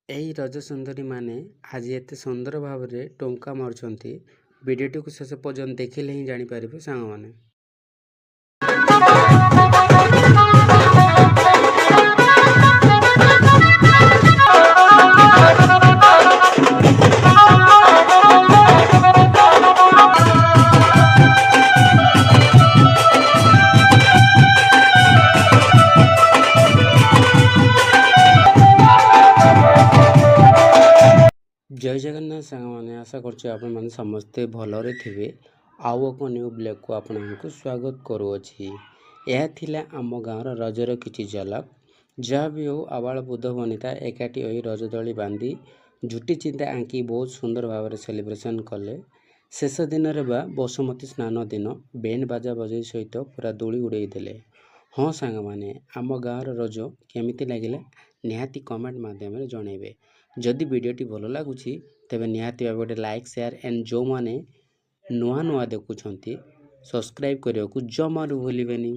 ଏହି ରଜ ସୁନ୍ଦରୀମାନେ ଆଜି ଏତେ ସୁନ୍ଦର ଭାବରେ ଟୁମକା ମାରୁଛନ୍ତି, ଭିଡ଼ିଓଟିକୁ ଶେଷ ପର୍ଯ୍ୟନ୍ତ ଦେଖିଲେ ହିଁ ଜାଣିପାରିବେ ସାଙ୍ଗମାନେ। ଜୟ ଜଗନ୍ନାଥ ସାଙ୍ଗମାନେ, ଆଶା କରୁଛି ଆପଣମାନେ ସମସ୍ତେ ଭଲରେ ଥିବେ। ଆଉ ଏକ ନ୍ୟୁ ବ୍ଲଗ୍କୁ ଆପଣଙ୍କୁ ସ୍ୱାଗତ କରୁଅଛି। ଏହା ଥିଲା ଆମ ଗାଁର ରଜର କିଛି ଝଲକ। ଯାହା ବି ହେଉ, ଆବାଳ ବୃଦ୍ଧ ବନିତା ଏକାଠି ହୋଇ ରଜ ଦୋଳି ବାନ୍ଧି, ଝୋଟି ଚିତା ଆଙ୍କି ବହୁତ ସୁନ୍ଦର ଭାବରେ ସେଲିବ୍ରେସନ୍ କଲେ। ଶେଷ ଦିନରେ ବା ବସୁମତୀ ସ୍ନାନ ଦିନ ବ୍ୟାଣ୍ଡ ବାଜା ବଜେଇ ସହିତ ପୁରା ଦୋଳି ଉଡ଼େଇ ଦେଲେ। ହଁ ସାଙ୍ଗମାନେ, ଆମ ଗାଁର ରଜ କେମିତି ଲାଗିଲା ନିହାତି କମେଣ୍ଟ ମାଧ୍ୟମରେ ଜଣାଇବେ। ଯଦି ଭିଡ଼ିଓଟି ଭଲ ଲାଗୁଛି, ତେବେ ନିହାତି ଭାବେ ଗୋଟେ ଲାଇକ୍, ସେୟାର ଆଣ୍ଡ ଯେଉଁମାନେ ନୂଆ ନୂଆ ଦେଖୁଛନ୍ତି, ସବସ୍କ୍ରାଇବ୍ କରିବାକୁ ଜମାରୁ ଭୁଲିବେନି।